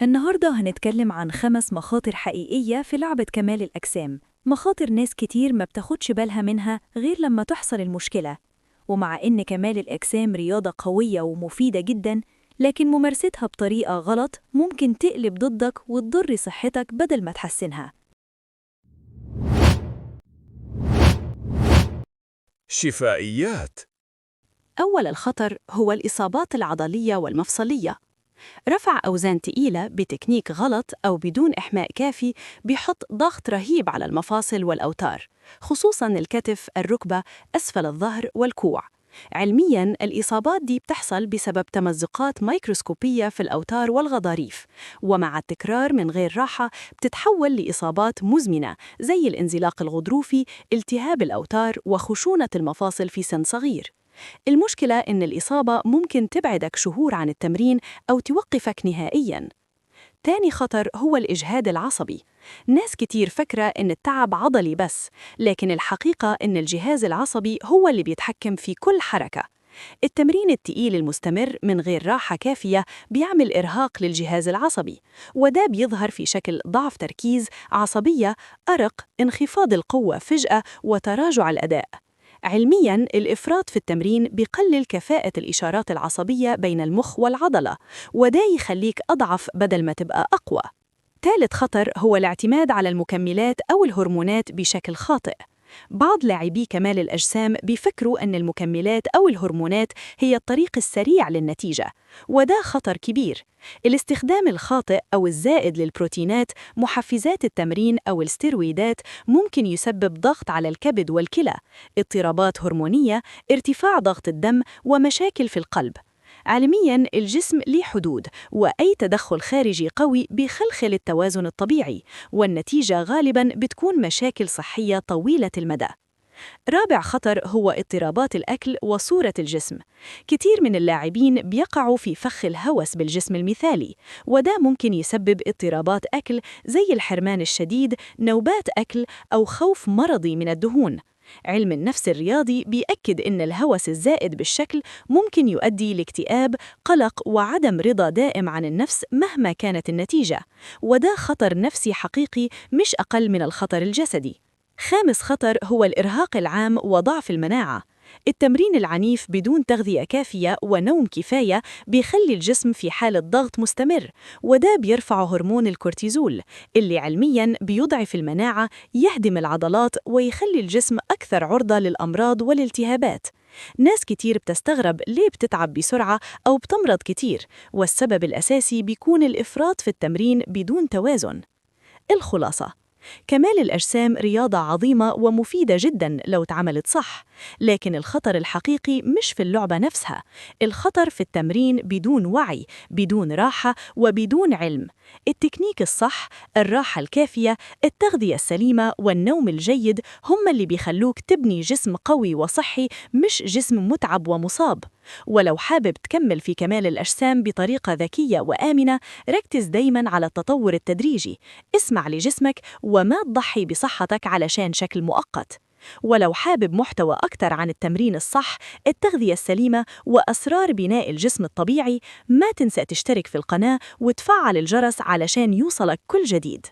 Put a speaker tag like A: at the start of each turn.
A: النهاردة هنتكلم عن 5 مخاطر حقيقية في لعبة كمال الأجسام، مخاطر ناس كتير ما بتاخدش بالها منها غير لما تحصل المشكلة. ومع إن كمال الأجسام رياضة قوية ومفيدة جدا، لكن ممارستها بطريقة غلط ممكن تقلب ضدك وتضر صحتك بدل ما تحسنها.
B: شفائيات.
C: أول الخطر هو الإصابات العضلية والمفصلية. رفع أوزان تقيلة بتكنيك غلط أو بدون إحماء كافي بيحط ضغط رهيب على المفاصل والأوتار، خصوصاً الكتف، الركبة، أسفل الظهر والكوع. علمياً الإصابات دي بتحصل بسبب تمزقات ميكروسكوبية في الأوتار والغضاريف، ومع التكرار من غير راحة بتتحول لإصابات مزمنة زي الانزلاق الغضروفي، التهاب الأوتار، وخشونة المفاصل في سن صغير. المشكلة إن الإصابة ممكن تبعدك شهور عن التمرين أو توقفك نهائياً. تاني خطر هو الإجهاد العصبي. ناس كتير فكرة إن التعب عضلي بس، لكن الحقيقة إن الجهاز العصبي هو اللي بيتحكم في كل حركة. التمرين التقيل المستمر من غير راحة كافية بيعمل إرهاق للجهاز العصبي، وده بيظهر في شكل ضعف تركيز، عصبية، أرق، انخفاض القوة فجأة، وتراجع الأداء. علمياً الإفراط في التمرين بيقلل كفاءة الإشارات العصبية بين المخ والعضلة، وده يخليك أضعف بدل ما تبقى أقوى. ثالث خطر هو الاعتماد على المكملات أو الهرمونات بشكل خاطئ. بعض لاعبي كمال الأجسام بيفكروا أن المكملات أو الهرمونات هي الطريق السريع للنتيجة، وده خطر كبير. الاستخدام الخاطئ أو الزائد للبروتينات، محفزات التمرين أو الستيرويدات ممكن يسبب ضغط على الكبد والكلى، اضطرابات هرمونية، ارتفاع ضغط الدم، ومشاكل في القلب. علمياً الجسم ليه حدود، وأي تدخل خارجي قوي بيخلخل التوازن الطبيعي، والنتيجة غالباً بتكون مشاكل صحية طويلة المدى. رابع خطر هو اضطرابات الأكل وصورة الجسم. كتير من اللاعبين بيقعوا في فخ الهوس بالجسم المثالي، وده ممكن يسبب اضطرابات أكل زي الحرمان الشديد، نوبات أكل، أو خوف مرضي من الدهون. علم النفس الرياضي بيأكد إن الهوس الزائد بالشكل ممكن يؤدي لاكتئاب، قلق، وعدم رضا دائم عن النفس مهما كانت النتيجة، وده خطر نفسي حقيقي مش أقل من الخطر الجسدي. خامس خطر هو الإرهاق العام وضعف المناعة. التمرين العنيف بدون تغذية كافية ونوم كفاية بيخلي الجسم في حالة ضغط مستمر، وده بيرفع هرمون الكورتيزول اللي علمياً بيضعف المناعة، يهدم العضلات، ويخلي الجسم أكثر عرضة للأمراض والالتهابات. ناس كتير بتستغرب ليه بتتعب بسرعة أو بتمرض كتير، والسبب الأساسي بيكون الإفراط في التمرين بدون توازن. الخلاصة: كمال الأجسام رياضة عظيمة ومفيدة جداً لو اتعملت صح، لكن الخطر الحقيقي مش في اللعبة نفسها، الخطر في التمرين بدون وعي، بدون راحة، وبدون علم. التكنيك الصح، الراحة الكافية، التغذية السليمة، والنوم الجيد هم اللي بيخلوك تبني جسم قوي وصحي، مش جسم متعب ومصاب. ولو حابب تكمل في كمال الأجسام بطريقة ذكية وآمنة، ركز دايماً على التطور التدريجي، اسمع لجسمك وما تضحي بصحتك علشان شكل مؤقت. ولو حابب محتوى أكتر عن التمرين الصح، التغذية السليمة، وأسرار بناء الجسم الطبيعي، ما تنسى تشترك في القناة وتفعل الجرس علشان يوصلك كل جديد.